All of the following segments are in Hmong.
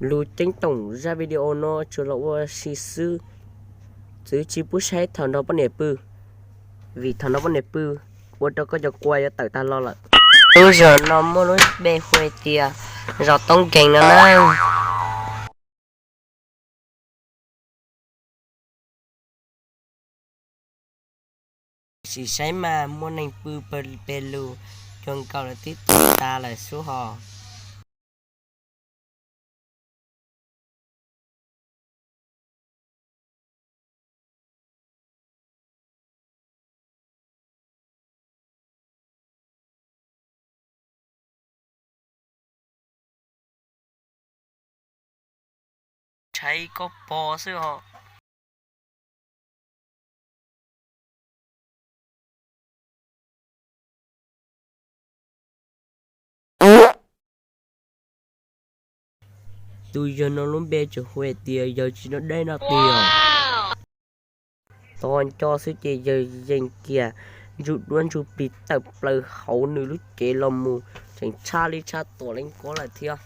Lus ceeb toom zaj video no tsuas los ua si xwb, txwv tsis pub saib thaum nrog poj niam pw, vim thaum nrog poj niam pw ua rau koj cov kua yuav tawm tag los lawm. Lub zos no muaj lub npe hu hais tias zos Toob Nkees no na. Sim saib mas muaj neeg pw pes lug cuag nkaus lawv twb tuag tas lawm xwb hos. Tshaib koj pog xwb hos. Tus yawg no lub npe tseem hu hais tias yawg tsis noj dej noj tiag. Tos nco xwb ces yawg yees kiag ntsuj duab ntsuj plig tawm plaws hauv nws lub cev los mus, tseem tshaj li tshaj tuam leej kov lawm thiab.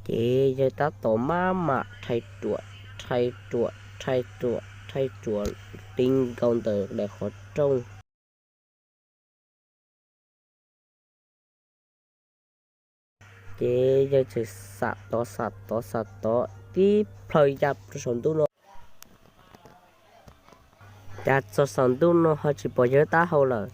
Ces yawg tab tom maj mam rhais ruam, rhais ruam, rhais ruam, rhais ruam ti nkaus ntawm daim qhov rooj. Ces yawg txawm xam tod xam tod xam tod tib plhaw ya rau saum ntuj no. Cas txog saum ntuj no ho tsis pom yawg taub hau lawm.